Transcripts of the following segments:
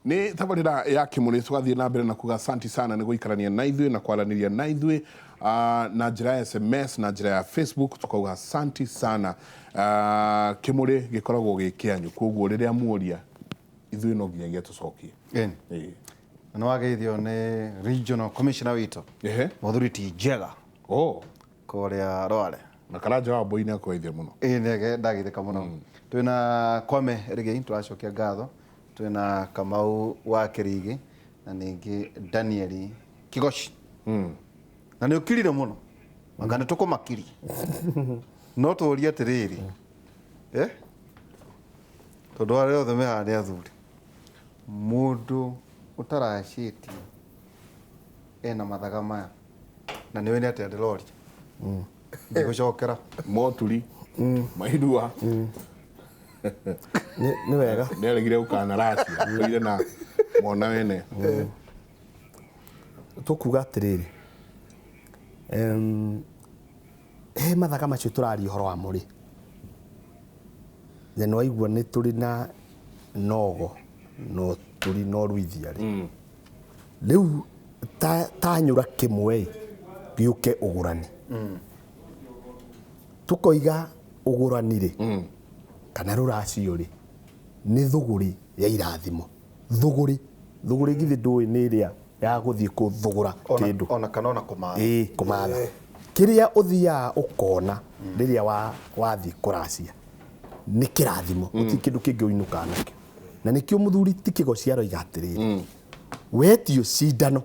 Nĩ tabarĩra ya Kĩmũrĩ, tũgathiĩ na mbere na kuga asanti sana nĩ gũikarania na ithuĩ na kwaranĩria na ithuĩ na njĩra ya SMS na njĩra ya Facebook, tukauga asanti sana. Kĩmũrĩ gĩkoragwo gĩ kĩanyu, koguo rĩrĩa muoria ithuĩ no nginyagia tũcokie. Ĩni. Ĩĩ. Na nĩ wageithio nĩ regional commissioner witũ, Ehe. mũthuri ti Njega, Oh. kũrĩa Rware. Na Karanja wa Mbui nĩ akũgeithia mũno. Ĩĩ, nĩ ndageithĩka mũno. Twĩna Kwame Rĩgei, tũracokia ngatho. Twĩna Kamau wa Kĩrigi na ningĩ Danieli Kigoci. Na nĩ ũkirire mũno, anga nĩ tũkũmakirie. No tũrie atĩrĩrĩ, eh? Tondũ arĩa othe me haha nĩ athuri, mũndũ ũtaracĩtie ena mathaga maya, na nĩũĩ nĩ atĩa ndĩroria, ndigũcokera. Moturi mairua. Nĩ wega. Nĩ aregire gũkana racia tũire na mwana wene. Tũkuga atĩrĩrĩ, he mathaga macio tũraria ũhoro wamo rĩ, na nĩ waigua nĩ tũrĩ na nogo no tũri na ũruithia rĩ, rĩu tanyũra kĩmwe ĩ, gĩũke ũgũrani. Tũkoiga ũgũrani rĩ, kana rũracio rĩ, nĩ thũgũrĩ ya irathimo. Thũgũrĩ, thũgũrĩ githĩ ndũĩ nĩ ĩrĩa ya gũthiĩ kũthũgũra kĩndũ. Ona kana ona kũmatha. Ĩĩ, kũmatha. Kĩrĩa ũthiaga ũkona rĩrĩa wathiĩ kũracia nĩ kĩrathimo, gũtirĩ kĩndũ kĩngĩ ũinũkaga nakĩo. Na nĩkĩo mũthuri ti Kĩgoci aroiga atĩrĩrĩ, wetio cindano,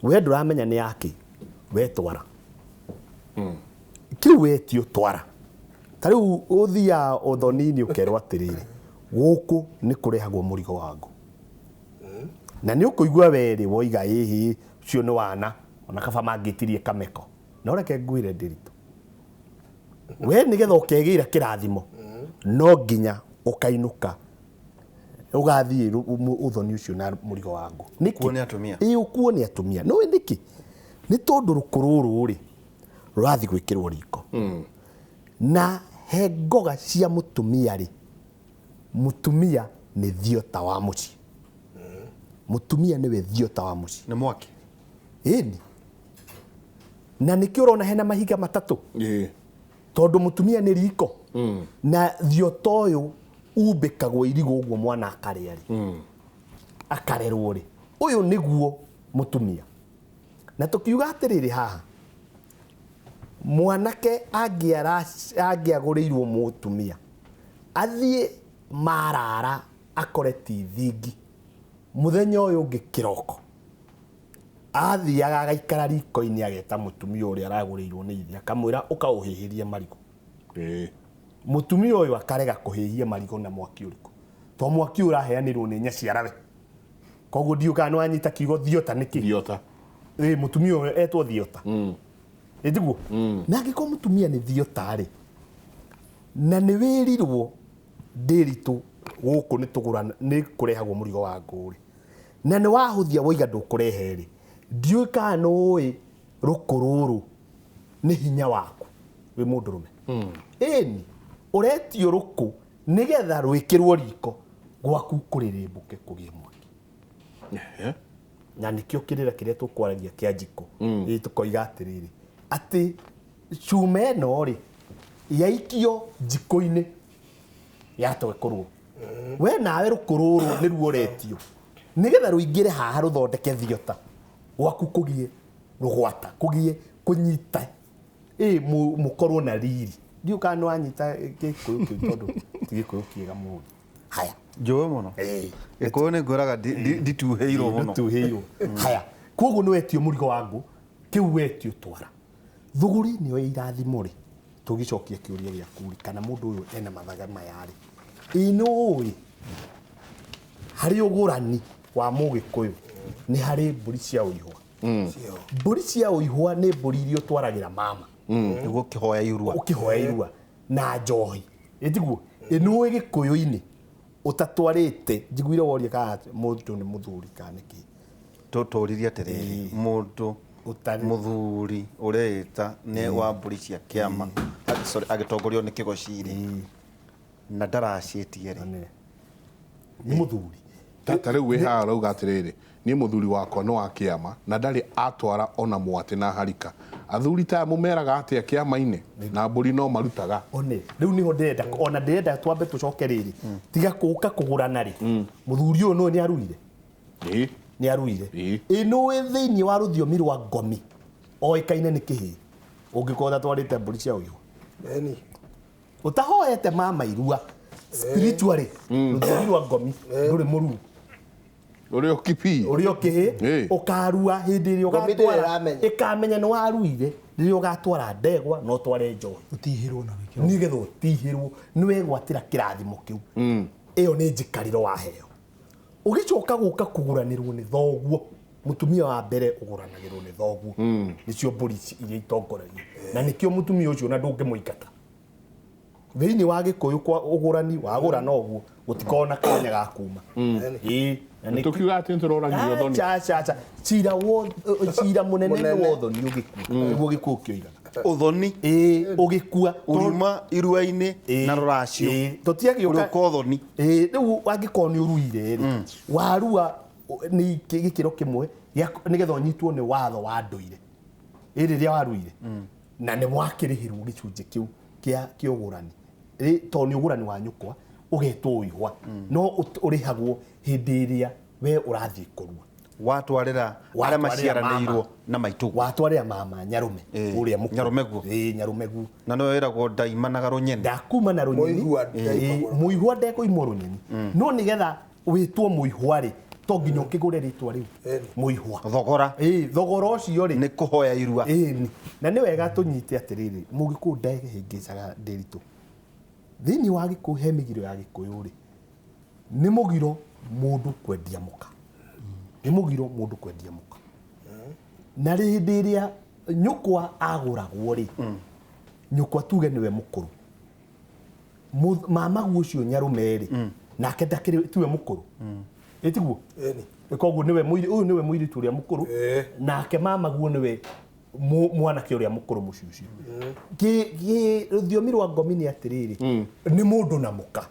we ndũramenya nĩ yakĩ, we twara. Kĩu wetio twara. Ta rĩu ũthiaga ũthoni-inĩ ũkerwo atĩrĩrĩ, gũkũ nĩ kũrehagwo mũrigo wa ngũ. Na nĩ ũkũigua werĩ woiga ĩhĩ, ũcio nĩ wana, ona kaba mangĩtirie kameko. No reke ngwĩre Ndĩritũ, we nĩgetha ũkegĩra kĩrathimo, no nginya ũkainũka ũgathiĩ ũthoni ũcio na mũrigo wa ngũ. Nĩkĩ? Ũkuo nĩ atumia. Ĩĩ, ũkuo nĩ atumia. Nĩũĩ nĩkĩ? Nĩ tondũ rũkũ rũrũ rĩ, rũrathiĩ gwĩkĩrwo riko. Na he ngoga cia mũtumia rĩ, mũtumia nĩ thiota wa mũciĩ. Mũtumia nĩwe thiota wa mũciĩ. Nĩ mwaki. Ĩni. Na nĩkĩo ũrona hena mahiga matatũ. Ĩĩ. Tondũ mũtumia nĩ riko. Na thiota ũyũ umbĩkagwo irigũ ũguo mwana akarĩa rĩ. Akarerwo rĩ. Ũyũ nĩguo mũtumia. Na tũkiuga atĩrĩrĩ haha, mwanake angĩagũrĩirwo mũtumia, athiĩ marara akore ti thingi, mũthenya ũyũ ũngĩ kĩroko, athiaga agaikara riko-inĩ ageta mũtumia ũrĩa aragũrĩirwo nĩ ithe, akamwĩra ũka ũhĩhĩrie marigũ. Mũtumia ũyũ akarega kũhĩhia marigũ na mwaki ũrĩkũ? To mwaki ũyũ ũraheanĩrwo nĩ nyaciarawe. Koguo ndiũĩ kana nĩwanyita kiugo thiota nĩkĩ? Thiota. Ĩĩ, mũtumia ũyũ etwo thiota. Ĩ tiguo? Na angĩkorwo mũtumia nĩ thiota rĩ, na nĩ wĩrirwo Ndĩritũ gũkũ nĩ tũgũrana, nĩ kũrehagwo mũrigo wa ngũ rĩ, na nĩ wahũthia woiga ndũkũrehe rĩ, ndiũĩ kana nĩ ũĩ rũkũ rũrũ nĩ hinya waku wĩ mũndũrũme. Ĩni, ũretio rũkũ nĩgetha rwĩkĩrwo riko gwaku kũrĩrĩmbũke kũgĩe mwaki. Na nĩkĩo kĩrĩra kĩrĩa tũkwaragia kĩa njiko, ĩ tũkoiga atĩrĩrĩ, atĩ cuma ĩno rĩ, yaikio njiko-inĩ yatwekũrwo, we nawe rũkũ rũrũ nĩruo ũretio nĩgetha rũingĩre haha rũthondeke thiota gwaku kũgĩe rũgwata, kũgĩe kũnyita, ĩ mũkorwo na riri. Ndiũĩ kana nĩwanyita Gĩkũyũ kĩu tondũ ti Gĩkũyũ kĩega mũno. Haya. Njũĩ mũno. Gĩkũyũ nĩ ngwĩraga ndituhĩirwo mũno. Ndituhĩirwo. Haya. Koguo nĩ wetio mũrigo wa ngũ, kĩu wetio twara. Thũgũrĩ nĩyo ya irathimo rĩ, tũgĩcokia kĩũria gĩaku rĩ, kana mũndũ ũyũ ena mathaga maya rĩ, ĩ nĩ ũĩ harĩ ũgũrani wa mũgĩkũyũ nĩ harĩ mbũri cia ũihwa. Mbũri cia ũihwa nĩ mbũri iria ũtwaragĩra mama. Nĩguo ũkĩhoya irua. Ũkĩhoya irua na njohi. Ĩ tiguo? Ĩ nĩ ũĩ gĩkũyũ-inĩ ũtatwarĩte, njiguire woria kana mũndũ nĩ mũthuri kana nĩkĩ. Tũririe atĩrĩrĩ, mũndũ mũthuri ũreĩta nĩ wa mbũri cia kĩama, sorry, agĩtongorio nĩ kĩgoci rĩ, na ndaracĩtie rĩ. Nĩ mũthuri. Tata rĩu wĩ haha ũrauga atĩrĩrĩ, niĩ mũthuri wakwa nĩ wa kĩama na ndarĩ atwara ona mwatĩ na harika. Athuri ta aya mũmeraga atĩa kĩama-inĩ na mbũri no marutaga. One rĩu nĩho ndĩrenda, ona ndĩrenda twambe tũcoke rĩrĩ, tiga kũka kũgũrana rĩ, mũthuri ũyũ nũĩ nĩ aruire. Ĩĩ. Nĩ aruire. Ĩĩ. Ĩ nũĩ thĩinĩ wa rũthiomi rwa ngomi oĩkaine nĩ kĩhĩĩ ũngĩkorwo ũtatwarĩte mbũri cia ũihwa. Eni. Ũtahoete mama irua spiritually, rũthiomi rwa ngomi ndũrĩ mũruu. Ũrĩa ũkipii. Ũrĩa ũkĩhĩ Ĩĩ. ũkarua hĩndĩ ĩrĩa Ngomi ndĩrĩ ũgatwara ĩramenya. ĩkamenya nĩ waruire, rĩrĩa ũgatwara ndegwa na ũtware njohi. Ũtihĩrwo na wĩkĩro. Nĩgetha ũtihĩrwo nĩ wegwatĩra kĩrathimo kĩu. Ĩyo nĩ njikarĩro waheo. Ũgĩcoka gũka kũgũranĩrwo nĩ thoguo, mũtumia wa mbere ũgũranagĩrwo nĩ thoguo. Nĩcio mbũri ici iria itongoragia. Na nĩkĩo mũtumia ũcio na ndũngĩmũingata. Thĩinĩ wa Gĩkũyũ kwa ũgũrani, wagũrana ũguo, gũtikoragwo na kanya ga kuma. Ĩĩ, na nĩkĩo Tũkiuga atĩ nĩtũroragire ũthoni. Acha, acha, acha. Cira cira mũnene nĩ Mũnene. wa ũthoni ũgĩkua. Nĩguo gĩkuũ kĩoigaga. Ũthoni. Ĩĩ, ũgĩkua. Ũrima irua-inĩ Ĩĩ. na rũracio. Ĩĩ, tũtiagĩũka. Ũrĩũka ũthoni. Ĩĩ, rĩu angĩkorwo nĩ ũruire rĩ, warua nĩ gĩkĩro kĩmwe nĩgetha ũnyitwo nĩ watho wa ndũire. Ĩ rĩrĩa waruire. Na nĩ wakĩrĩhĩrwo gĩcunjĩ kĩu kĩa ũgũrani. Ĩ, tondũ nĩ ũgũrani wa nyũkwa, ũgetwo ũihwa. No ũrĩhagwo hĩndĩ ĩrĩa we ũrathiĩ kũrua. Watwarĩra arĩa Watwarĩra maciaranĩirwo mama. na maitũ. Watwarĩra mama nyarume. Ĩĩ, Ũrĩa mũkũrũ. nyarumeguo. Ĩĩ, nyarumeguo. Na nĩwe wĩragwo ndaimanaga rũnyeni. Ndakuma na rũnyeni. Mũihwa Ĩĩ, ndaimagwo. mũihwa ndekũimwo rũnyeni. No nĩgetha wĩtwo mũihwa rĩ, to nginya ũkĩgũre rĩtwa rĩu. Ĩni. Mũihwa. Thogora. Ĩĩ, thogora ũcio rĩ. Nĩ kũhoya irua. Ĩni. Na nĩ wega tũnyite atĩrĩrĩ, mũgĩkũyũ ndehĩngĩcaga ndĩritũ. Thĩinĩ wa Gĩkũyũ he mĩgiro ya Gĩkũyũ rĩ, nĩ mũgiro mũndũ kwendia mũka. Nĩ mũgiro mũndũ kwendia mũka. Na hĩndĩ ĩrĩa nyũkwa agũragwo rĩ, nyũkwa tuge nĩwe mũkũrũ. Mamaguo ũcio nyarume rĩ, nake ndakĩrĩ tiwe mũkũrũ. Ĩ tiguo? Ĩni. Koguo nĩwe ũyũ nĩwe mũirĩtu ũrĩa mũkũrũ, Ĩĩ. nake mamaguo nĩwe mwanake ũrĩa mũkũrũ mũciĩ ũcio. Rũthiomi rwa ngomi nĩ atĩrĩrĩ, nĩ mũndũ na mũka.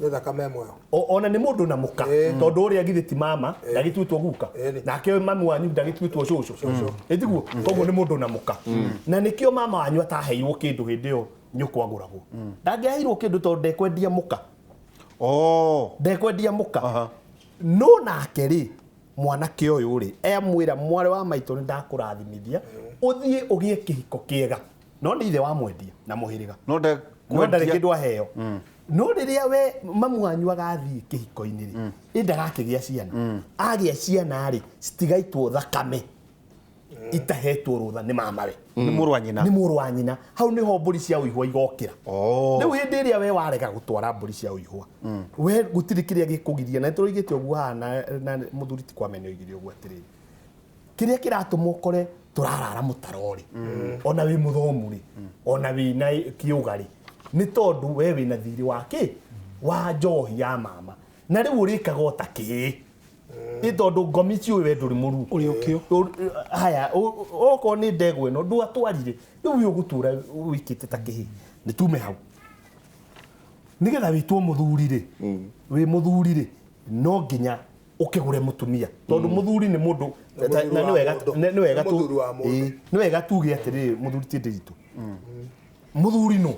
Nĩ thakame ĩmwe. Ona nĩ mũndũ na mũka, tondũ ũrĩa githĩ ti mama, ndagĩtuĩtwo guka. Ĩni. Nake mami wanyu ndagĩtuĩtwo cũcũ. Ĩ tiguo? Koguo nĩ mũndũ na mũka. Na nĩkĩo mama wanyu ataheirwo kĩndũ hĩndĩ ĩyo nyũkwa agũragwo. Ndangĩaheirwo kĩndũ tondũ ndekwendia mũka. Ndekwendia mũka. No nake rĩ, mwanake ũyũ rĩ, emwĩra mwarĩ wa maitũ nĩ ndakũrathimithia, ũthiĩ ũgĩe kĩhiko kĩega. No nĩ ithe wa mwendia na mũhĩrĩga. No No ndarĩ kĩndũ aheo. No rĩrĩa we mamu wanyu agathiĩ kĩhiko-inĩ rĩ, ĩ ndagakĩgĩa ciana. Agĩa ciana rĩ, citigaitwo thakame. Itahetwo rũtha nĩ mamawe. Nĩ mũrũ wa nyina. Nĩ mũrũ wa nyina. Hau nĩho mbũri cia ũihwa igokĩra. Rĩu hĩndĩ ĩrĩa we warega gũtwara mbũri cia ũihwa, we gũtirĩ kĩrĩa gĩkũgiria. Na nĩtũroigĩte ũguo haha na mũthuri ti Kwame nĩoigire ũguo atĩrĩrĩ, kĩrĩa kĩratũma ũkore tũrarara mũtaro rĩ, ona wĩ mũthomu rĩ, ona wĩ na kĩũga rĩ, nĩ tondũ we wĩna thirĩ wa kĩ? Wa njohi ya mama. Na rĩu ũrĩkaga o ta kĩĩ. Nĩ tondũ ngomi ciũĩ we ndũrĩ mũruu. Ũrĩ ũkĩo. Haya, okorwo nĩ ndegwa ĩno ndwatwarire, rĩu we ũgũtũra wĩkĩte ta kĩhĩĩ. Nĩ tume hau. Nĩgetha wĩtwo mũthuri rĩ, wĩ mũthuri rĩ, no nginya ũkĩgũre mũtumia. Tondũ mũthuri nĩ mũndũ, Nĩ mũthuri na wa nĩ wega mũndũ. nĩ wega Nĩ tu- mũthuri wa mũndũ. Ĩĩ, nĩ wega tuge atĩrĩrĩ, mũthuri ti ndĩritũ. Mũthuri nũ?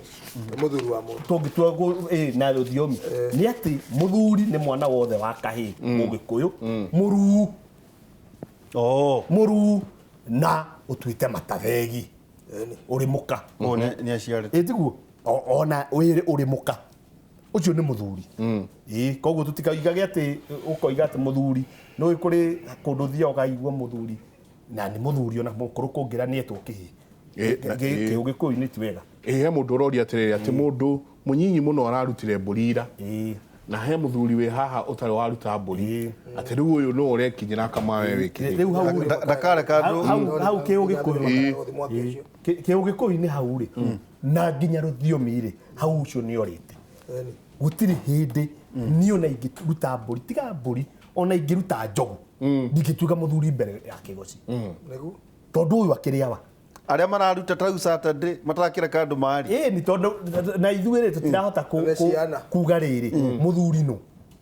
Nĩ mũthuri wa mũndũ. Tũngĩtua na rũthiomi. Nĩ atĩ mũthuri nĩ mwana wothe wa kahĩĩ, Mũgĩkũyũ, mũruu. Mũruu na ũtuĩte matathegi. Ũrĩ mũka. Ũyũ nĩ aciarĩte. Ĩ tiguo? Ona wĩrĩ ũrĩ mũka. Ũcio nĩ mũthuri. Ĩ, koguo tũtikaigage atĩ ũkoiga atĩ mũthuri, nĩ kũrĩ kũndũ ũthiaga ũkaigua mũthuri, na nĩ mũthuri ona mũkũrũ kũngĩra nĩ etwo kĩhĩĩ. Gĩũgĩkũyũ-inĩ ti wega. Ĩ, he mũndũ ũroria atĩrĩrĩ, atĩ mũndũ mũnyinyi mũno ararutire mbũri ira. Na he mũthuri wĩ haha ũtarĩ waruta mbũri. Atĩ rĩu ũyũ nĩwe ũrekinyĩra akamawe wĩ kĩhĩĩ. Rĩu hau rĩ, Ndakareka andũ- hau kĩũgĩkũyũ. Kĩũgĩkũyũ-inĩ hau rĩ, na nginya rũthiomi rĩ, hau ũcio nĩ orĩte. Gũtirĩ hĩndĩ niĩ ona ingĩruta mbũri, tiga mbũri, ona ingĩruta njogu, ndingĩtuĩka mũthuri mbere ya kĩgoci. Nĩguo? Tondũ ũyũ akĩrĩ awa. Arĩa mararuta ta rĩu Saturday, matarakĩreka andũ maari. Ĩĩ, nĩ tondũ na ithuĩ rĩ, tũtirahota Nĩ ciana. kuga rĩrĩ, mũthuri nũ.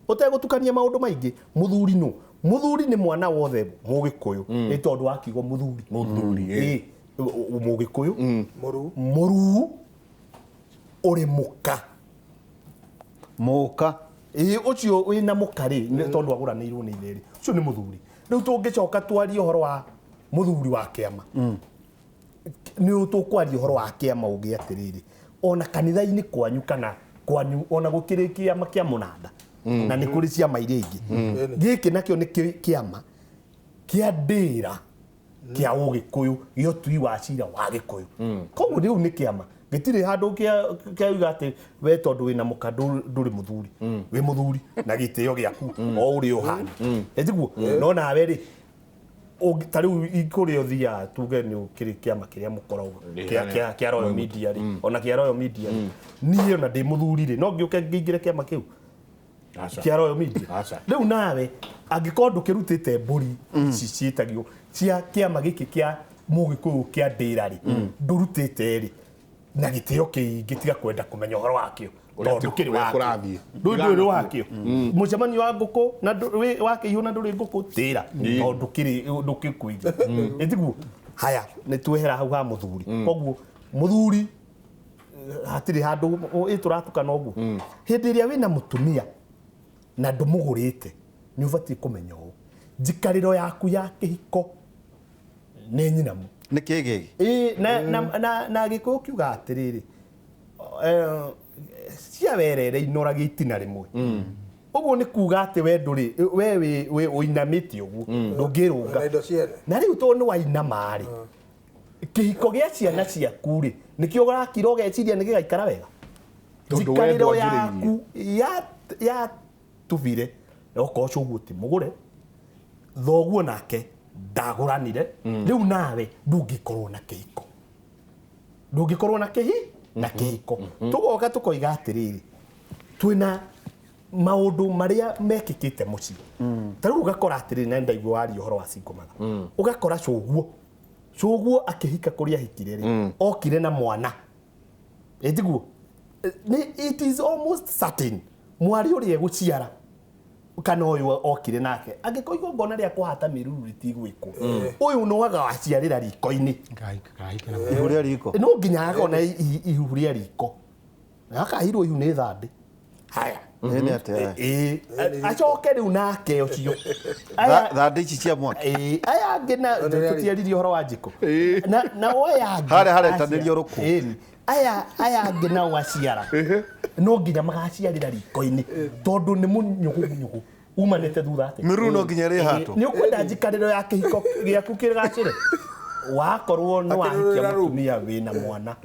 Ũtegũtukania maũndũ maingĩ, mũthuri nũ? Mũthuri nĩ mwana wothe Mũgĩkũyũ, nĩ tondũ wa kiugo mũthuri. Mũthuri, ĩ. Ĩ, Mũgĩkũyũ Mũruu. Mũruu ũrĩ mũka. Mũka. Ĩ, ũcio wĩna mũka rĩ, nĩ tondũ agũranĩirwo nĩ ithe rĩ, ũcio nĩ mũthuri. Rĩu tũngĩcoka twarie ũhoro wa mũthuri wa kĩama, nĩ tũkwaria ũhoro wa kĩama ũngĩ atĩrĩrĩ, ona kanitha-inĩ kwanyu kana kwanyu ona gũkĩrĩ kĩama kĩa mũnanda, na nĩ kũrĩ ciama iria ingĩ. Gĩkĩ nakĩo nĩ kĩama kĩa ndĩra kĩa Ũgĩkũyũ gĩa ũtui wa cira wa Gĩkũyũ. Koguo rĩu nĩ kĩama gĩtirĩ handũ kĩauga atĩ we tondũ wĩna mũka ndũrĩ mũthuri, wĩ mũthuri na gĩtĩo gĩaku o ũrĩa ũhana, ĩtiguo? No nawe rĩ, ta rĩu kũrĩa ũthiaga, tuge nĩ ũkĩrĩ kĩama kĩrĩa mũkoragwo kĩa Royal Media rĩ, ona kĩa Royal Media rĩ, niĩ ona ndĩ mũthuri rĩ, no ngĩũke ngĩingĩre kĩama kĩu Aca. kĩa Royal Media? Aca. Rĩu nawe angĩkorwo ndũkĩrutĩte mbũri ici ciĩtagio cia kĩama gĩkĩ kĩa Mũgĩkũyũ kĩa ndĩra rĩ, ndũrutĩte rĩ, na gĩtĩo kĩingĩ, tiga kwenda kũmenya ũhoro wakĩo Ũrĩa tondũ ndũkĩrĩ ũrĩa wakĩo. kũrathiĩ. Ndũrĩ wakĩo. Mũcemanio wa ngũkũ na wa kĩihũ na ndũrĩ ngũkũ, tĩra, tondũ ndũkĩrĩ ndũkĩkũiga, ĩtiguo? Haya, nĩ twehera hau ha mũthuri. Koguo mũthuri hatirĩ handũ ĩ tũratukana ũguo. Hĩndĩ ĩrĩa wĩna mũtumia na ndũmũgũrĩte, nĩ ũbatiĩ kũmenya ũũ, njikarĩro yaku ya kĩhiko nĩ nyinamu. Nĩ kĩ gĩgĩ? Ĩ, na Gĩkũyũ kiuga atĩrĩrĩ, cia werere inoragia itina rĩmwe. Ũguo nĩ kuga atĩ we ndũrĩ we wĩ ũinamĩte ũguo, ndũngĩrũnga. Na indo ciene. Na rĩu tondũ nĩ wainama rĩ, kĩhiko gĩa ciana ciaku rĩ, nĩkĩo ũrakira ũgeciria nĩ gĩgaikara wega. Tondũ we Njikarĩro ndwanjĩrĩirie. yaku ya tubire, okorwo ũguo ti mũgũre, thoguo nake ndagũranire, rĩu nawe ndũngĩkorwo na kĩhiko, ndũngĩkorwo na kĩhi na kĩhiko. Tũgoka tũkoiga atĩrĩrĩ, twĩna maũndũ marĩa mekĩkĩte mũciĩ. Ta rĩu ũgakora atĩrĩrĩ, na ndaigua waria ũhoro wa single mother, ũgakora cũguo akĩhika kũrĩa ahikire rĩ, okire na mwana, ĩtiguo? Nĩ it is almost certain mwarĩ ũrĩa egũciara kana ũyũ okire nake, angĩkorwo igongona rĩa kũhata mĩruru rĩtigwĩkwo, ũyũ no agaciarĩra riko-inĩ. Ihu rĩa riko. No nginya akona ihu rĩa riko, na akahirwo ihu nĩ thandĩ. Haya. Ĩ nĩ atĩa? Ĩ, acoke rĩu nake ũcio aya. Thandĩ ici cia mwaki. Ĩ, aya angĩ na Nĩ rĩa tũtiaririe ũhoro wa njiko na aya angĩ Harĩa haretanĩrio rũkũ. Ĩni. Aya angĩ nao aciara no nginya magaciarĩra riko-inĩ, tondũ nĩ mũnyũgũnyũgũ umanĩte thutha atĩ Mĩruru no nginya ĩrĩhatwo. Nĩ ũkwenda njikarĩro ya kĩhiko gĩaku kĩgacĩre, wakorwo nĩ wahikia Akĩrũrĩra rũu. mũtumia wĩna mwana,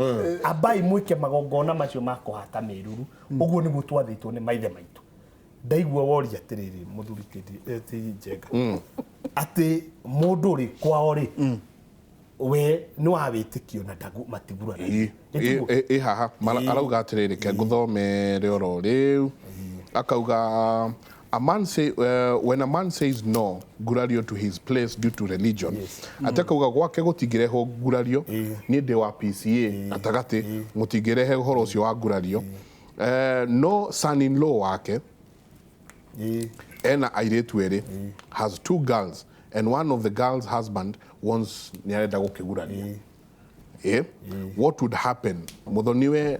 ambai mwĩke magongona macio ma kũhata mĩruru. Ũguo nĩguo twathĩtwo nĩ maithe maitũ. Ndaigua woria atĩrĩrĩ, mũthuri ti Njenga, atĩ mũndũ rĩ kwao rĩ, we nĩ wa wĩtĩkio na matiguranagia. Ĩ, ĩ, ĩ haha arauga atĩrĩrĩ, ke ngũthomere oro rĩu, akauga a man say, when a man says no gurario to his place due to religion, ati akauga gwake gũtingĩrehwo ngurario, niĩ ndĩ wa PCA gatagatĩ, mũtingĩrehe ũhoro ũcio wa ngurario. No son in law wake ena airĩtu erĩ, has two girls, and one of the girls' husband wants, nĩ arenda gũkĩguraria. What would happen? Mũthoniwe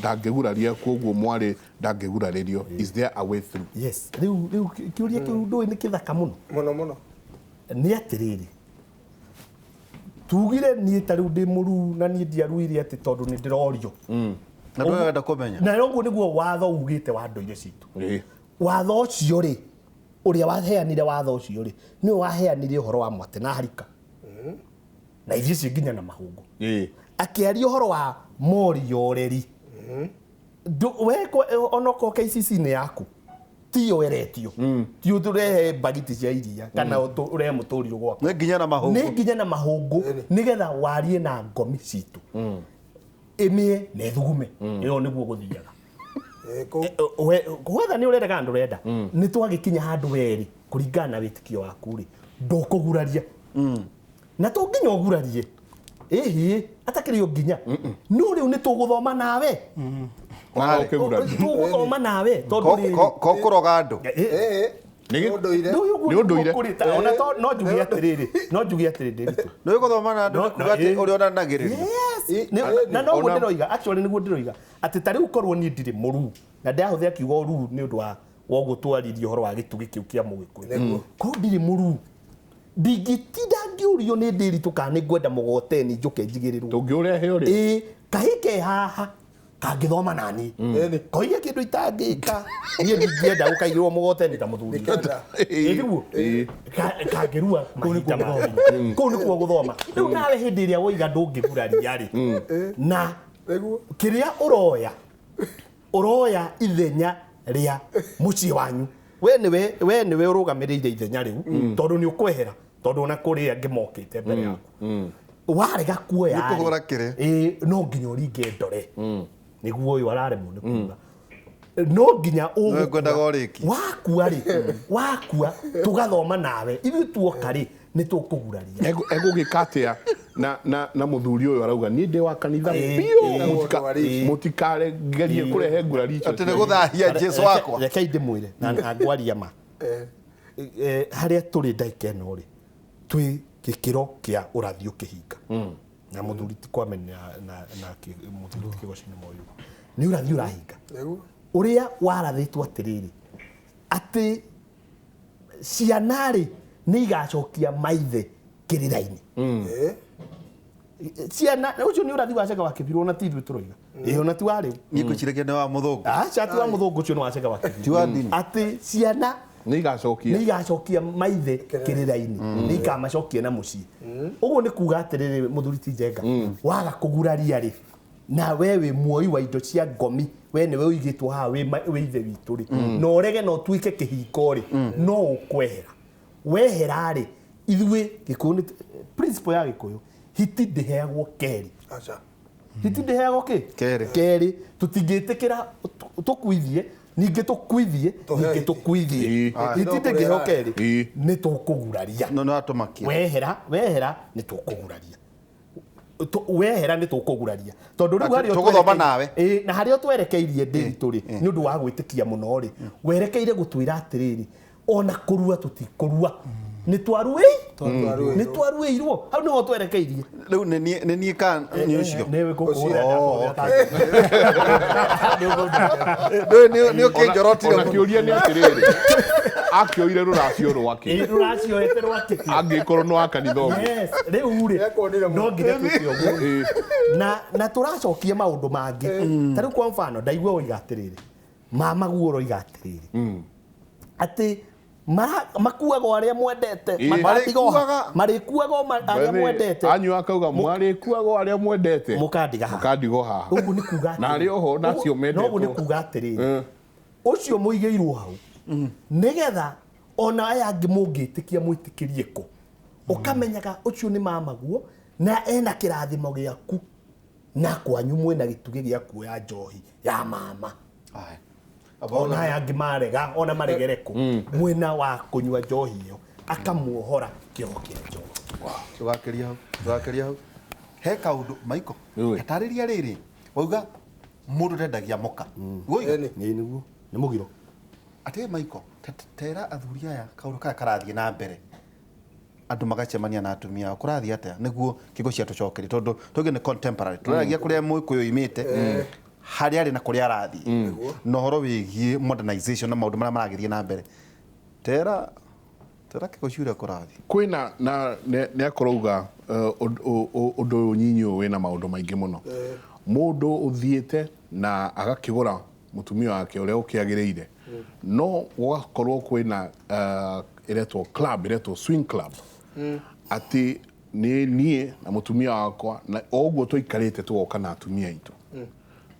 ndangĩguraria, koguo mwarĩ ndangĩgurarĩrio. Is there a way through? Yes, rĩu kĩũria kĩu ndũĩ nĩ kĩthaka mũno. Mũno mũno. Nĩ atĩrĩrĩ, tugire niĩ ta rĩu ndĩ mũruu na niĩ ndiaruire atĩ tondũ nĩ ndĩrorio. Na ndũrenda kũmenya. Na ũguo nĩguo watho ugĩte wa ndũire citũ. Watho ũcio rĩ, ũrĩa waheanire watho ũcio rĩ, nĩwe waheanire ũhoro wa mwate na harika na ithiĩ cio nginya na mahũngũ, akĩaria ũhoro wa morioreri. We onokorwo KCC nĩ yaku, tiyo ĩretio, ti ũrehe mbagiti cia iria kana ũrehe mũtũrirũ gwaku. Nĩ nginya na mahũngũ. Nĩ nginya na mahũngũ, nĩgetha warie na ngomi citũ ĩmĩe na ĩthugume. Ĩyo nĩguo gũthiaga. Wetha nĩ ũrenda kana ndũrenda, nĩ twagĩkinya handũ werĩ kũringana na wĩtĩkio waku rĩ, ndũkũguraria na to nginya ũgurarie ĩhĩ atakĩrĩ o nginya, no rĩu nĩ tũgũthoma nawe. Waga ũkĩgurario. Tũgũthoma nawe tondũ rĩrĩ Ko kũroga andũ. Ĩĩ. Nĩ Ũndũire. Nĩ ũndũire. Ona no njuge atĩrĩrĩ, no njuge atĩrĩrĩ Ndiritu. Nĩ gũthoma na andũ No, nĩ kuga atĩ ĩĩ. ũrĩa onanagĩrĩrio. Yes. Na noguo Ona- ndĩroiga, actually nĩguo ndĩroiga atĩ ta rĩu korwo niĩ ndirĩ mũruu na ndahũthĩra kiugo ruu nĩ ũndũ wa woguo twaririe ũhoro wa gĩtugĩ kĩu kĩa mũgĩkũyũ, korwo ndirĩ mũruu ndingĩtinda ngĩũrio nĩ Ndiritu kana nĩ ngwenda mũgoteni njũke njigĩrĩrwo. Tũngĩũrehe ũrĩ. Ĩĩ, kahĩ ke haha kangĩthoma nani koige kĩndũ itangĩka niĩ ndingĩenda gũkaigĩrwo mũgoteni ta mũthuri. Ndikenda. Ĩ tiguo? Ĩĩ. Kangĩrua mahinda makinya. Kũu nĩkuo gũthoma. Rĩu nawe hĩndĩ ĩrĩa woiga ndũngĩguraria rĩ, na Nĩguo. kĩrĩa ũroya ũroya ithenya rĩa mũciĩ wanyu, we nĩwe, we nĩwe ũrũgamĩrĩire ithenya rĩu tondũ nĩ ũkwehera, tondũ ona kũrĩ angĩ mokĩte mbere yaku warega kuoya Nĩ kũhũra kĩrĩa. Ĩĩ, no nginya ũringe ndore nĩguo ũyũ araremwo nĩ kuga no nginya Nĩwe ngwendaga ũrĩkie. wakua rĩ, wakua tũgathoma nawe ithuĩ tuoka rĩ nĩ tũkũguraria. Egũgĩka atĩa na na na mũthuri ũyũ arauga niĩ ndĩ wa kanitha Ĩĩ, biũ, ĩĩ. mũtikagerie kũrehe ngurari icio. Atĩ nĩ gũthahia Jesu wakwa. Rekei ndĩmwĩre na ngwaria ma. Harĩa tũrĩ ndagĩka ĩno rĩ, twĩ gĩkĩro kĩa ũrathi ũkĩhinga na mũthuri ti Kwame na na mũthuri ti Kĩgoci nĩ moĩ ũguo. Nĩ ũrathi ũrahinga Nĩguo. ũrĩa warathĩtwo atĩrĩrĩ atĩ ciana rĩ nĩ igacokia maithe kĩrĩra-inĩ. Ĩĩ. Ciana ũcio nĩ ũrathi wa Cega wa Kĩbirũ, ona ti ithuĩ tũroiga, ĩĩ, ona ti wa rĩu. Niĩ ngwĩciragia nĩ wa mũthũngũ. Aca, ti wa mũthũngũ, ũcio nĩ wa Cega wa Kĩbirũ. Ti wa ndini. Atĩ ciana Nĩ igacokia nĩ igacokia maithe kĩrĩra-inĩ, nĩ ikamacokia na mũciĩ. Ũguo nĩ kuga atĩrĩrĩ, mũthuri ti Njenga, waga kũguraria rĩ, na we wĩ muoi wa indo cia ngomi, we nĩwe ũigĩtwo haha wĩ ithe witũ rĩ, na ũrege na ũtuĩke kĩhingo rĩ, no ũkwehera. Wehera rĩ, ithuĩ Gĩkũyũ nĩ principle ya Gĩkũyũ, hiti ndĩheagwo kerĩ. Aca. Hiti ndĩheagwo kĩ? Kerĩ. Kerĩ. Tũtingĩtĩkĩra tũkuithie, ningĩ tũkuithie, Tũheo ningĩ hiti. tũkuithie. Ĩĩ. Hiti ndĩngĩheo kerĩ. Ĩĩ. Nĩ tũkũguraria. No nĩ watũmakia. Wehera, wehera nĩ tũkũguraria. Wehera nĩ tũkũguraria tondũ rĩu Atĩ harĩa tũgũthoma nawe. Ĩĩ, na harĩa twerekeirie Ndiritu rĩ, nĩ ũndũ wa gwĩtĩkia mũno rĩ, werekeire gũtwĩra atĩrĩrĩ, ona kũrua tũtikũrua, nĩ twaruĩ, nĩ twaruĩirwo, hau nĩho twerekeirie. Rĩu nĩ niĩ ka nĩ ũcio. Nĩwe ngũkũhũra. Nĩ ũkĩnjorotire Ona mũno. kĩũria nĩ atĩrĩrĩ, akĩoire rũracio rwake Rũracioete rwake angĩkorwo nĩ wa kanitha ũguo. Yes, rĩu rĩ Nĩekuonire no nginya twĩke ũguo. Ĩĩ. Na tũracokia maũndũ mangĩ ta rĩu kwa mfano ndaigua woiga atĩrĩrĩ, mama guo ũroiga atĩrĩrĩ atĩ makuaga o arĩa mwendete, Ĩĩ. makandiga o ha- Marĩkuaga. marĩkuaga o arĩa mwendete. Anyu akauga mwarĩkuaga o arĩa mwendete Mũkandiga haha. mũkandigo haha. Ũguo nĩ kuga Na arĩa oho nacio atĩrĩrĩ, noguo nĩ mendetwo. kuga atĩrĩrĩ, ũcio mũigĩirwo hau nĩgetha ona aya angĩ mũngĩtĩkia mwĩtĩkĩrie kũ, ũkamenyaga ũcio nĩ mamaguo na ena kĩrathimo gĩaku, na kwanyu mwĩna gĩtugĩ gĩa kuoya njohi ya mama. Aya. Ona aya angĩ marega, ona maregere kũ, mwĩna wa kũnyua njohi ĩyo akamuohora kĩoho kĩa njohi. Tũgakĩria hau, tũgakĩria hau. He kaũndũ Michael, Ũĩ. taarĩria rĩrĩ, wauga mũndũ ndendagia mũka. Woiga Ĩni. Ĩĩ nĩguo, nĩ mũgiro. atĩ Michael, tera athuri aya kaũndũ kaya karathiĩ na mbere, andũ magacemania na atumia ao, kũrathiĩ atĩa nĩguo kĩgo cia tũcokerie, tondũ tuge nĩ contemporary, tũraragia kũrĩa mũgĩkũyũ oimĩte, harĩa arĩ na kũrĩa arathiĩ, na ũhoro wĩgiĩ modernization na maũndũ marĩa maragĩthiĩ na mbere. Tera kĩgo cia ũrĩa kũrathiĩ. Kwĩna na nĩ akorauga ũndũ ũyũ nyinyi ũyũ wĩna maũndũ maingĩ mũno. Mũndũ ũthiĩte na agakĩgũra mũtumia wake ũrĩa ũkĩagĩrĩire, no gũgakorwo kwĩna ĩretwo club, ĩretwo swing club, atĩ nĩ niĩ na mũtumia wakwa na o ũguo tũikarĩte tũgoka na atumia aitũ,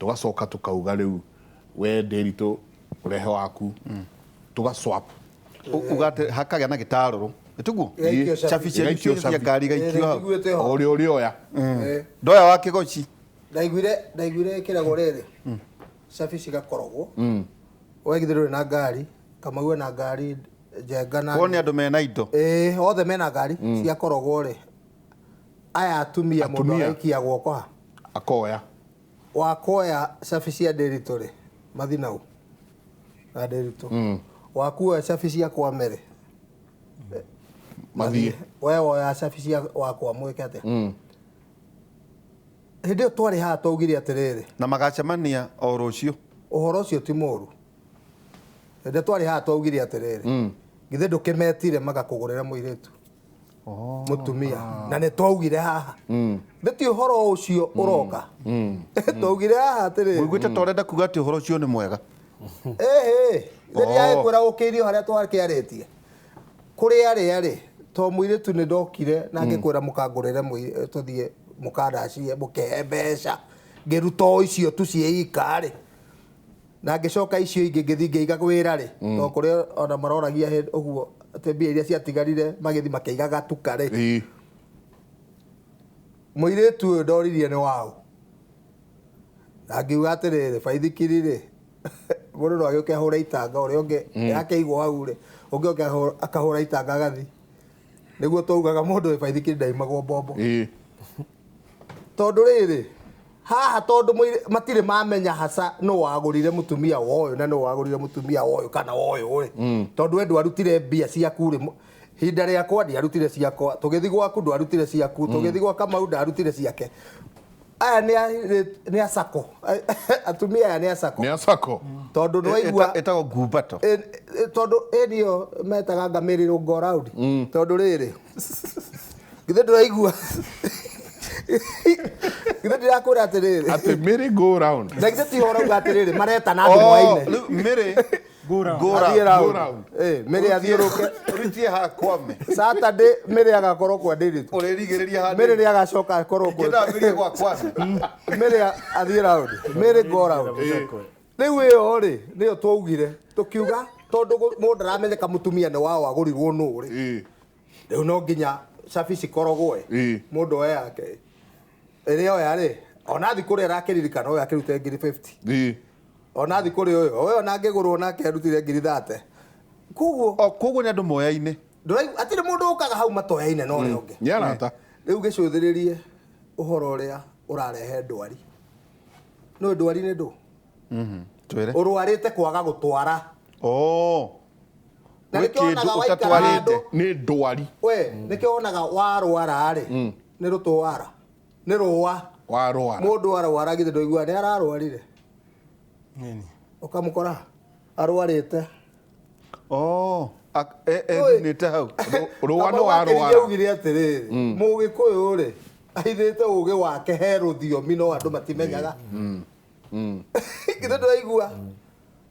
tũgacoka tũkauga rĩu we Ndiritu ũrehe waku, tũga swap. Uga atĩ hakagĩa na gĩtarũrũ, nĩtiguo? Igaikio cabi. Cabi cia Igaikio cia cabi. ngari igaikio hau. Ndaiguĩte ho. O ũrĩa ũrĩoya. Ndoya wa kĩgoci. Ndaiguire ĩkĩragwo rĩrĩ, cabi cigakorogwo, we githĩ ndũrĩ na ngari, Kamau ena ngari, Njenga na Kuo nĩ andũ mena indo. Ĩĩ, othe mena ngari ciakorogwo rĩ, aya atumia mũndũ Atumia. agaikia guoko ha Akoya. wakoya cabi cia Ndiritu rĩ, Mathi nau na Ndiritu. Wakuoya cabi cia kwa Mary Mathiĩ. We woya cabi cia wakwa mwĩke atĩa? Hĩndĩ ĩyo twarĩ haha twaugire atĩrĩrĩ, na magacemania o rũciũ. Ũhoro ũcio ti mũru. Hĩndĩ twarĩ haha twaugire atĩrĩrĩ, githĩ ndũkĩmetire magakũgũrĩra mũirĩtu mũtumia, na nĩ twaugire haha nĩ ti ũhoro ũcio ũroka. Twaugire haha atĩrĩrĩ, Mũiguĩte ta ũrenda kuga atĩ ũhoro ũcio nĩ mwega. Ĩhĩ, rĩrĩa ĩkwĩra gũkĩirio harĩa twakĩarĩtie kũrĩ arĩa rĩ, to mũirĩtu nĩ ndokire na ngĩkwĩra mũkangũrĩre tũthiĩ mũkandacie mũkĩhe mbeca, ngĩruta o icio tu ciĩ rĩ, na ngĩcoka icio ingĩ ngĩthiĩ ngĩiga wĩra rĩ, to kũrĩ ona maroragia ũguo atĩ mbia iria ciatigarire magĩthiĩ makĩiga gatuka rĩ. Mũirĩtu ũyũ ndoririe nĩ waũ, na ngiuga atĩrĩrĩ, baithikiri rĩ, mũndũ no agĩũke ahũre itanga, ũrĩa ũngĩ akĩigwo hau rĩ, ũngĩ oke akahũra itanga agathi. Nĩguo twaugaga mũndũ wĩ baithikiri ndaimagwo mbombo. Tondũ rĩrĩ haha, tondũ matirĩ mamenya haca nũ wagũrire mũtumia wa ũyũ na nũ wagũrire mũtumia wa ũyũ kana wa ũyũ rĩ, tondũ we ndwarutire mbia ciaku rĩ, hinda rĩakwa ndiarutire ciakwa, tũgĩthiĩ gwaku ndwarutire ciaku, tũgĩthiĩ gwa Kamau ndarutire ciake. Aya nĩ acako, atumia aya nĩ acako, Nĩ acako. Tondũ nĩwaigua Ĩtagwo ngumbato. Tondũ ĩnĩyo metaga ngamĩrĩ rũngo round. Tondũ rĩrĩ, githĩ ndũraigua, githĩ ndĩrakwĩra atĩrĩrĩ, Atĩ merry go round. Na githĩ ti ũhoro ũrauga atĩrĩrĩ, maretana andũ moaine. Rĩu Mary Go round. Go Athiĩ round. round. Go round. Mary athiũrũke. Ũritie ha Kwame. Saturday Mary agakorwo kwa Ndiritu. Ũrĩrigĩrĩria ha Mary nĩ agacoka akorwo kwa Ngĩenda ambĩrĩrie gwa Kwame. Mary athiĩ round. Mary go round. Rĩu ĩyo rĩ, nĩyo twaugire tũkiuga tondũ mũndũ ndaramenyeka mũtumia nĩ wao agũrirwo nũ rĩ, rĩu no nginya cabi cikorogwo mũndũ oe yake ĩrĩa oya rĩ, ona thiĩ kũrĩa arakĩririkana ũyũ akĩrute ngiri 50, ona thiĩ kũrĩ ũyũ ũyũ ona angĩgũrwo nake arutire ngiri 30. Koguo O koguo nĩ andũ moyaine. Ndũraigua atirĩ mũndũ ũkaga hau matoyaine na ũrĩa ũngĩ. Nĩ arata. Rĩu gĩcũthĩrĩrie ũhoro ũrĩa ũrarehe ndwari. Nĩ ndwari nĩ ndũ? Twĩre. Ũrwarĩte kwaga gũtwara. Na Gwĩ nĩkĩo kĩndũ wonaga waikara ũtatwarĩte. handũ. Nĩ ndwari. We, nĩkĩo wonaga warwara rĩ, nĩ rũtwara. Nĩ rũa. Warwara. Mũndũ arwara githĩ ndũiguaga nĩ ararwarire. Nini? Ũkamũkora arwarĩte. Ethunĩte hau. Rũa nĩ Kamau warwara. akĩrigĩa augire atĩrĩrĩ, Mũgĩkũyũ rĩ, aithĩte ũgĩ wake he rũthiomi no andũ matimenyaga. Githĩ ndũraigua?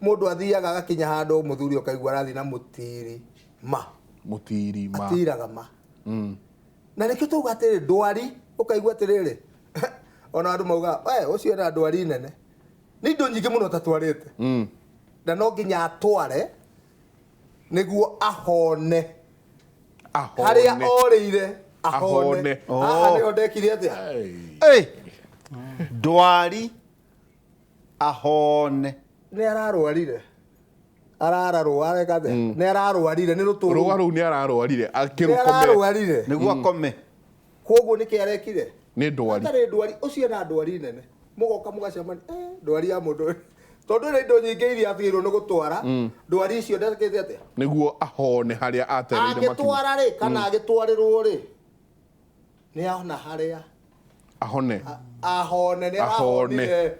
Mũndũ athiaga agakinya handũ mũthuri ũkaigua arathiĩ na mũtiri ma. Mũtiri ma. Atiraga ma. Na nĩkĩo twauga atĩrĩrĩ, ndwari, ũkaigua atĩrĩrĩ, ona andũ mauga, we, ũcio ena ndwari nene. Nĩ indo nyingĩ mũno ũtatwarĩte. Na no nginya atware nĩguo ahone. Ahone. Harĩa orĩire, ahone. Ahone. Haha nĩho ndekire atĩa? Hey. Ndwari ahone. Nĩ ararwarire. Arararwa, areka atĩa? Nĩ ararwarire, nĩ rũtũrũ. Rũa rũu nĩ ararwarire, Nĩ akĩrũkomera. ararwarire. Nĩguo akome. Koguo nĩkĩ arekire? Nĩ ndwari. Atarĩ ndwari, ũcio ena ndwari nene. Mũgoka mũgacemania, ndwari ya mũndũ ũyũ. Tondũ ĩna indo nyingĩ iria atigĩirwo nĩ gũtwara, ndwari icio ndekĩte atĩa? Nĩguo ahone harĩa atereire makinya. Angĩtwara rĩ, kana agĩtwarĩrwo rĩ, nĩ ahona harĩa. Ahone. Ahone, nĩ Ahone. arahonire.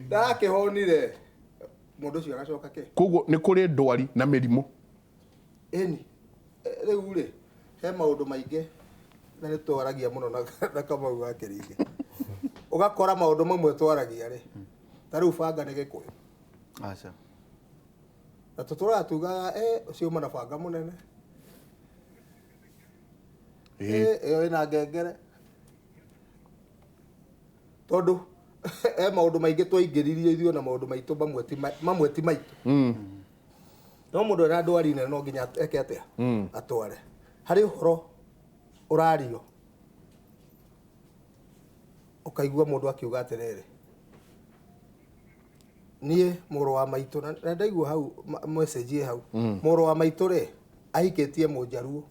Ndarakĩhonire. Mũndũ ũcio agacoka kĩ? Koguo nĩ kũrĩ ndwari na mĩrimũ. Ĩni. Rĩu rĩ, he maũndũ maingĩ na nĩ twaragia mũno na Kamau wa Kĩringĩ. Ũgakora maũndũ mamwe twaragia rĩ, ta rĩu banga nĩ Gĩkũyũ. Aca. Na tũtũraga tugaga, ũcio uma na banga mũnene. Ĩyo ĩna ngengere. Tondũ he maũndũ maingĩ twaingĩririe ithuĩ na maũndũ maitũ mamwe ti maitũ. No mũndũ ena ndwari nene no nginya eke atĩa? Atware. Harĩ ũhoro ũrario ũkaigua mũndũ akiuga atĩrĩrĩ, niĩ mũrũ wa maitũ, na ndaigua hau message ĩ hau, mũrũ wa maitũ rĩ ahikĩtie mũnjaruo.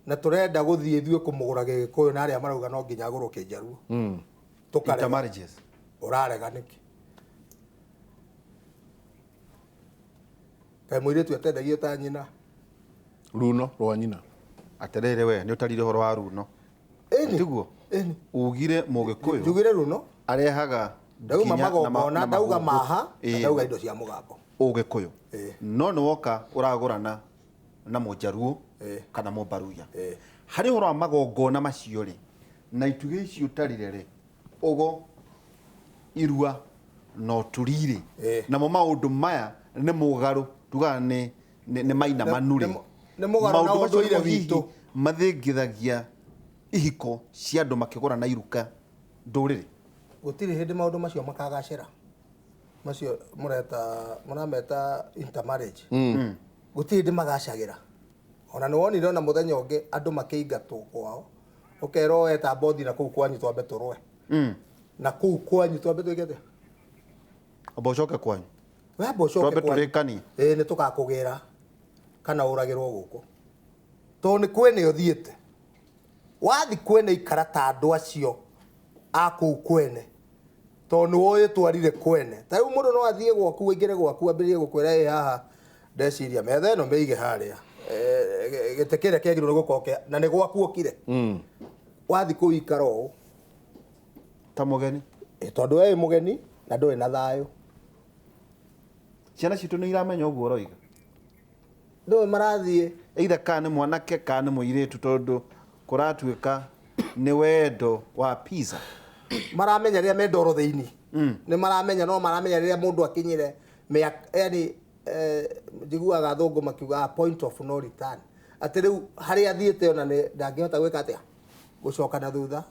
Na tũrenda gũthiĩ ithuĩ kũmũgũra Gĩgĩkũyũ na arĩa marauga no nginya agũrwo Kĩnjaruo. Tũkarega. Intermarriages. Ũrarega nĩkĩ? Kaĩ mũirĩtu atendagio ta nyina. Runo rwa nyina. Atĩrĩrĩ we nĩ ũtarire ũhoro wa runo. Ĩni. Tiguo? Ĩni. Ugire mũgĩkũyũ. Njugire runo. Arehaga Ndauga nginya na magongona, na ndauga mahũngũ. maha, na Ĩĩ. ndauga indo cia mũgambo. Ũgĩkũyũ. Ĩĩ. No nĩ woka ũragũrana na mũnjaruo Ĩĩ. kana mũmbaruya. Ĩĩ. Harĩ ũhoro wa magongona macio rĩ, na itugĩ ici ũtarire rĩ, ũgo, irua na ũturi rĩ, Ĩĩ. namo maũndũ maya nĩ mũgarũ, tugaga nĩ mainamanu rĩ. Nĩ mũgarũ na Maũndũ macio ũndũire nĩmo hihi witũ. mathĩngithagia ihiko cia andũ makĩgũrana iruka ndũrĩrĩ. Gũtirĩ hĩndĩ maũndũ macio makagacĩra. Macio mũreta mũrameta intermarriage. Gũtirĩ hĩndĩ magacagĩra. Ona nĩ wonire ona mũthenya ũngĩ andũ makĩingatwo kwao. Ũkerwo we ta mbothi na kũu kwanyu twambe tũrũe. Na kũu kwanyu twambe twĩke atĩa? Amba ũcoke kwanyu. We amba ũcoke Twambe kwanyu. tũrĩkanie. Ĩĩ nĩ tũgakũgĩra kana ũragĩrwo gũkũ. Tondũ nĩ kwene ũthiĩte. Wathi kwene ikara ta andũ acio a kũu kwene. Tondũ nĩ woĩ twarire kwene. Ta rĩu mũndũ no athiĩ gwaku aingĩre gwaku ambĩrĩrie gũkwĩra ĩ haha ndeciria metha ĩno mĩige harĩa. Gĩtĩ kĩrĩa kĩagĩrĩirwo nĩ gũkorwo na nĩ gwaku ũkire. Wathi kũu ikara ũũ. Ta mũgeni. Tondũ we wĩ mũgeni na ndũrĩ na thayũ. Ciana citũ nĩ iramenya ũguo ũroiga. Ndũĩ marathiĩ. Either kana nĩ mwanake kana nĩ mũirĩtu tondũ kũratuĩka nĩ wendo wa pizza. Maramenya rĩrĩa me ndoro thĩinĩ. Nĩ maramenya, no maramenya rĩrĩa mũndũ akinyire mĩaka, yani njiguaga athũngũ makiuga point of no return. Atĩ rĩu harĩa athiĩte ona nĩ ndangĩhota gwĩka atĩa? Gũcoka na thutha.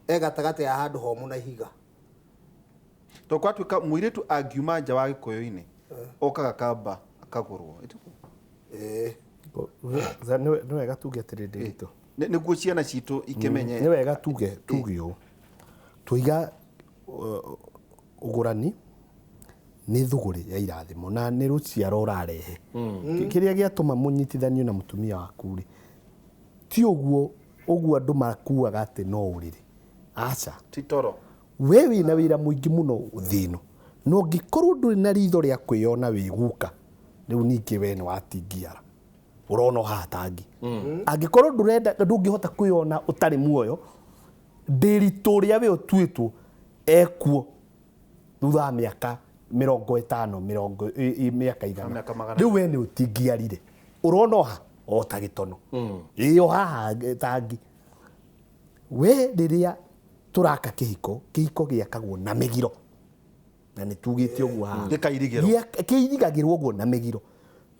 E gatagatĩ ya handũ homũ na ihiga. Tondũ kwatuĩka mũirĩtu angiuma nja wa gĩkũyũ-inĩ, okaga kamba akagũrwo. Ĩĩ. Nĩ wega tuge atĩrĩ Ndĩritũ. Nĩguo ciana citũ ikĩmenye. Nĩ wega tuge ũũ. Tũiga ũgũrani nĩ thũgũrĩ ya irathimo na nĩ rũciaro ũrarehe. Kĩrĩa gĩatũma mũnyitithanio na mũtumia waku rĩ, ti ũguo ũguo andũ makuaga atĩ no ũrĩrĩ. Aca. Ti toro. We wĩna wĩra mũingĩ mũno thĩ ĩno. Na ũngĩkorwo ndũrĩ na ritho rĩa kwĩyona wĩ guka, rĩu ningĩ we nĩ watingiara. Ũrona o haha tangi. Angĩkorwo ndũrenda, ndũngĩhota kwĩyona ũtarĩ muoyo, ndĩritũ ũrĩa we ũtuĩtwo ekuo thutha wa mĩaka 50, mĩaka 100. Rĩu we nĩ ũtingiarire. Ũrona o ha? O ta gĩtono. Ĩĩ o haha tangi. We rĩrĩa tũraka kĩhiko, kĩhiko gĩakagwo na mĩgiro. Na nĩ tugĩte ũguo haha. Gĩkairigĩrwo. Kĩirigagĩrwo ũguo na mĩgiro.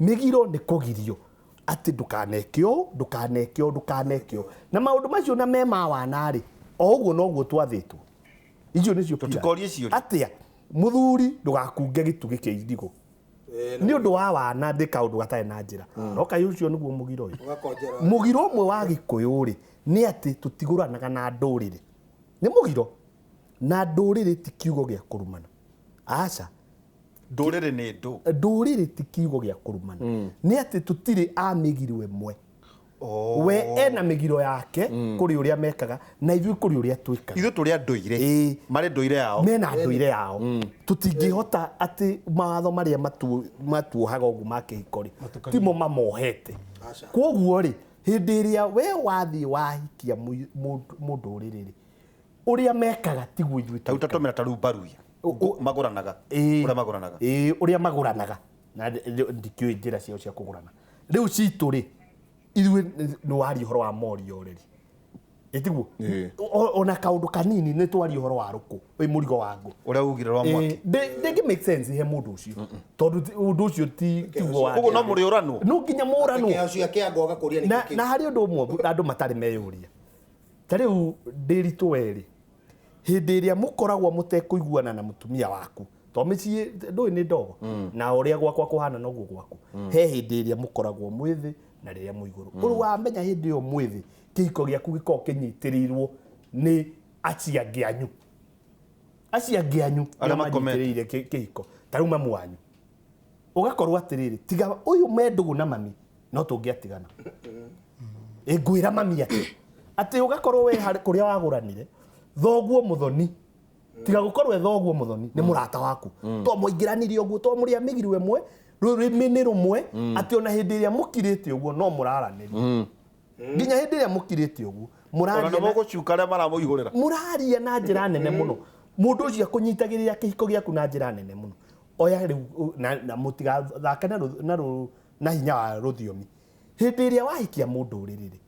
Mĩgiro nĩ kũgirio atĩ ndũkaneke ũũ, ndũkaneke ũũ, ndũkaneke ũũ. Na maũndũ macio na me ma wana rĩ, o ũguo noguo twathĩtwo. Icio nĩcio pillars. Tũtikorie ciũria. Atĩa? Mũthuri ndũgakunge gĩtugĩ kĩa irigũ. Nĩ ũndũ wa wana ndĩ kaũndũ gatarĩ na njĩra. No kaĩ ũcio nĩguo mũgiro ũyũ. Ũgakonjera. Mũgiro ũmwe wa Gĩkũyũ rĩ, nĩ atĩ tũtigũranaga na ndũrĩrĩ. Nĩ mũgiro. Na ndũrĩrĩ ti kiugo gĩa kũrumana. Aca. Ndũrĩrĩ nĩ ndũ. Ndũrĩrĩ ti kiugo gĩa kũrumana. Nĩ atĩ tũtirĩ a mĩgiro ĩmwe. We ena mĩgiro yake kũrĩ ũrĩa mekaga na ithuĩ kũrĩ ũrĩa twĩkaga. Ithuĩ tũrĩ a ndũire. Marĩ ndũire yao. Mena ndũire yao. Tũtingĩhota atĩ mawatho marĩa matuohaga ũguo ma kĩhiko rĩ, timo mamohete. Kwoguo rĩ, hĩndĩ ĩrĩa we wathiĩ wahikia mũndũrĩrĩ rĩ, ũrĩa mekaga tiguo ithuĩ Ta twĩkaga. ũtatũmĩra ta rumbaruya. Magũranaga. Ũrĩa magũranaga. Ĩĩ, ũrĩa magũranaga. Na ndikĩũĩ njĩra ciao cia kũgũrana. Rĩu citũ rĩ, ithuĩ nĩ waria ũhoro wa morio ũrĩrĩ. Ĩtiguo? Ona kaũndũ kanini nĩ twaria ũhoro wa rũkũ, wĩ mũrigo wa ngũ. Ũrĩa ugire rwa mwaki. Ndĩngĩ make sense he mũndũ ũcio. Tondũ ũndũ ũcio tiguo wa. Koguo no mũrĩũranwo. No nginya mũranwo. Kĩheo cia kĩango agakũria nĩ kĩĩ? Na harĩ ũndũ ũmwe andũ matarĩ meyũria. Ta rĩu Ndĩritũ werĩ, hĩndĩ ĩrĩa mũkoragwo mũtekũiguana na mũtumia waku, to mĩciĩ ndũĩ nĩ ndogo, na ũrĩa gwakwa kũhana noguo gwaku. He hĩndĩ ĩrĩa mũkoragwo mwĩthĩ na rĩrĩa mwĩ igũrũ. Ũrĩ wamenya hĩndĩ ĩyo mwĩthĩ, kĩhiko gĩaku gĩkoragwo kĩnyitĩrĩirwo nĩ acio angĩ anyu. Acio angĩ anyu Arĩa nĩo makomete. manyitĩrĩire kĩhiko. Ta rĩu mamu wanyu. Ũgakorwo atĩrĩrĩ, tiga ũyũ me ndũgũ na mami, no tũngĩatigana. Ngwĩra mami atĩ, atĩ ũgakorwo we harĩ kũrĩa wagũranire, thoguo mũthoni, tiga gũkorwo e thoguo mũthoni, nĩ mũrata waku. To mũingĩranire ũguo, to mũrĩ a mĩgiro ĩmwe, Rũrĩmĩ nĩ rũmwe atĩ ona hĩndĩ ĩrĩa mũkirĩte ũguo no mũraranĩria. Nginya hĩndĩ ĩrĩa mũkirĩte ũguo Ona mũraria nĩ mũgũcuka arĩa maramũihũrĩra. Mũraria na njĩra nene mũno. Mũndũ ũcio akũnyitagĩrĩra kĩhiko gĩaku na njĩra nene mũno. Oya rĩu na mũtigathake na hinya wa rũthiomi. Hĩndĩ ĩrĩa wahikia mũndũ rĩrĩ,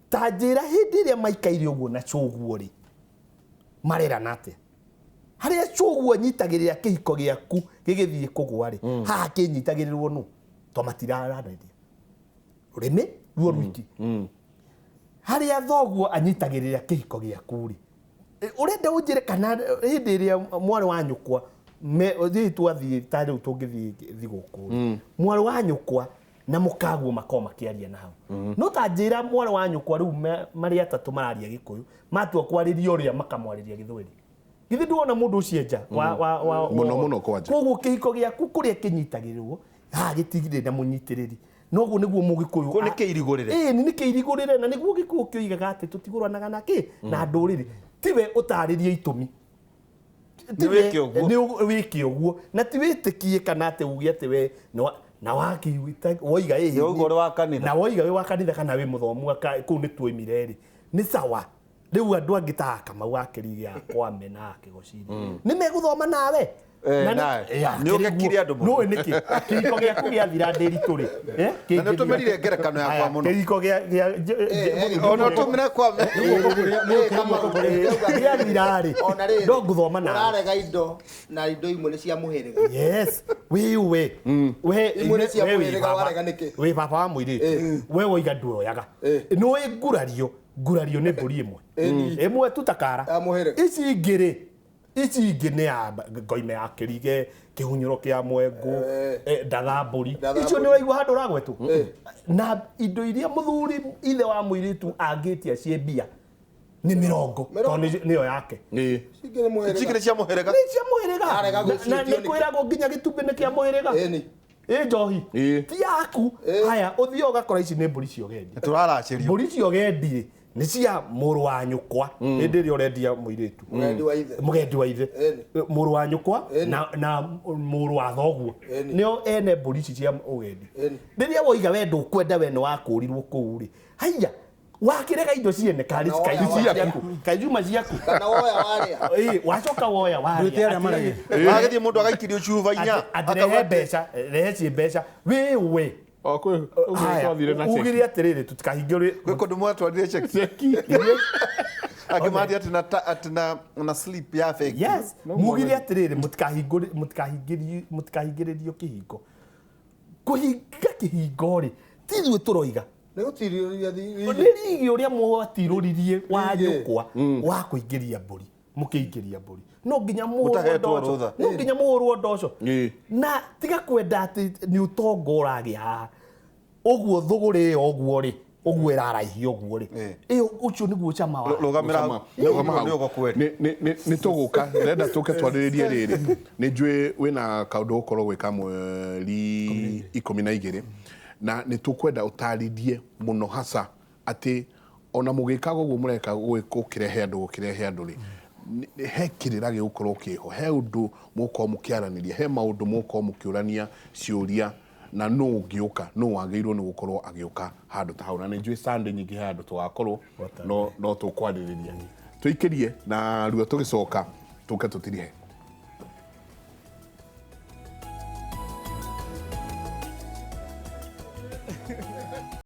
ta njĩra hĩndĩ ĩrĩa maikaire ũguo na cũguo rĩ, marerana atĩa? Harĩa cũguo anyitagĩrĩra kĩhiko gĩaku gĩgĩthiĩ kũgũa rĩ, haha kĩnyitagĩrĩrwo nũ? To matiraranĩria. Rũrĩmĩ ruo rwiki. Harĩa thoguo anyitagĩrĩra kĩhiko gĩaku rĩ, ũrenda ũnjĩre kana hĩndĩ ĩrĩa mwarĩ wa nyũkwa rĩu twathiĩ ta rĩu tũngĩthiĩ thigũkũ rĩ, mwarĩ wa nyũkwa na mũkaguo makorwo makĩaria na hau. No ta njĩra mwarĩ wa nyũkwa rĩu marĩ atatũ mararia Gĩkũyũ, matua kwarĩria ũrĩa makamwarĩria Gĩthweri. Githĩ ndũrona mũndũ ũcio nja wa Mũno mũno kwanja. Koguo kĩhiko gĩaku kũrĩa kĩnyitagĩrĩrwo haha gĩtigire na mũnyitĩrĩri. Noguo nĩguo mũgĩkũyũ Kũu nĩ kĩirigũrĩre. Ĩĩ nĩ kĩirigũrĩre na nĩguo gĩkũyũ kĩoigaga atĩ tũtigũranaga na kĩ na ndũrĩrĩ. Tiwe ũtarĩrie itũmi. Nĩ wĩke ũguo. Nĩ wĩke ũguo na ti wĩtĩkie kana atĩ uge atĩ we na wakiuga woiga ĩĩ. Nĩ ũguo ũrĩ wa kanitha. Na woiga wĩ wa kanitha kana wĩ mũthomu kũu nĩ tuoimire rĩ. Nĩ sawa. Rĩu andũ angĩ ta Kamau wa Kĩrigĩ a Kwame na Kĩgociri nĩ megũthoma nawe. Nĩ ũgekire andũ mũno. Nũĩ nĩkĩ? Kĩhiko gĩaku gĩathira ndĩritũ rĩ. Na nĩ ũtũmĩrire ngerekano yakwa mũno. Kĩhiko gĩa Ona ũtũmĩre Kwame. Gĩathira rĩ. No ngũthoma nawe. Ũrarega indo na indo imwe nĩ cia mũhĩrĩga. Yes. We we. We Imwe nĩ cia mũhĩrĩga warega nĩkĩ? Wĩ baba wa mũirĩtu. We woiga nduoyaga. Nĩũĩ ngurario. Ngurario nĩ mbũri ĩmwe. Ĩmwe tu ta kara. Ici ingĩ rĩ, ici ingĩ nĩ ya ngoime ya Kĩrige, kĩhunyũro kĩa Mwengũ, ndatha mbũri. Icio nĩ ũraigua handũ ũragwetwo. Na indo iria mũthuri ithe wa mũirĩtu angĩtia ciĩ mbia nĩ mĩrongo tondũ nĩyo yake. Ici ingĩ nĩ cia mũhĩrĩga. Nĩ cia mũhĩrĩga. Na nĩ kwĩragwo nginya gĩtumbĩ nĩ kĩa mũhĩrĩga. Ĩ njohi ti yaku. Haya ũthiĩ ũgakora ici nĩ mbũri cia ũgendi. Tũraracĩrio. Mbũri cia ũgendi nĩ cia mũrũ wa nyũkwa hĩndĩ ĩrĩa ũrendia mũirĩtu. Mũgendi wa ithe. Mũrũ wa nyũkwa na mũrũ wa thoguo. Nĩo ene mbũri ici cia ũgendi. Rĩrĩa woiga we ndũkwenda we nĩ wakũrirwo kũu rĩ. Haiya wakĩrega indo ciene karĩ ciaku. Kaijuma ciaku. Kana woya warĩa. Ĩ wacoka woya warĩa. Ndwĩte arĩa marege. Wagĩthiĩ mũndũ agaikirio cuba inya. Atĩ rehe mbeca, rehe ciĩ mbeca. Wĩ we. Ugire atĩrĩrĩ tũtikahingũre. Gwĩ kũndũ mwatwarire cheki. Angĩ mathiĩ atĩ na slip ya bengi. Yes. Mugire atĩrĩrĩ mũtikahingĩrĩrio kĩhingo. Kũhinga kĩhingo rĩ, ti ithuĩ tũroiga. Nĩ gũtirĩrĩria Nĩ rigi ũrĩa mwatirũririe wa nyũkwa wa kũingĩria mbũri. Mũkĩingĩria mbũri. No nginya mũhũrwo no nginya mũhũrwo ndoco. Na tiga kwenda atĩ nĩ ũtonga ũragĩa haha. Ũguo thũgũrĩ ĩyo ũguo rĩ, ũguo ĩraraihia ũguo rĩ. Ĩyo ũcio nĩguo cama wa. Rũgamĩra hau. Nĩ ũguo kweri. Nĩ tũgũka, ndĩrenda tũke twarĩrĩrie rĩrĩ. Nĩ njũĩ wĩna kaũndũ ũgũkorwo gwĩka mweri 12 na nĩ tũkwenda ũtarĩrie mũno hasa atĩ ona mũgĩkaga ũguo mũreka gũkĩrehe andũ gũkĩrehe andũ rĩ, he kĩrĩra gĩgũkorwo kĩho, he ũndũ mũgũkorwo mũkĩaranĩria, he maũndũ mũgũkorwo mũkĩũrania ciũria na nũ ũngĩũka, nũ wagĩrĩirwo nĩ gũkorwo agĩũka handũ ta hau. Na nĩ njũĩ Sunday nyingĩ he handũ tũgakorwo no tũkwarĩrĩria. Tũikĩrie na ruo tũgĩcoka tũke tũtirihe.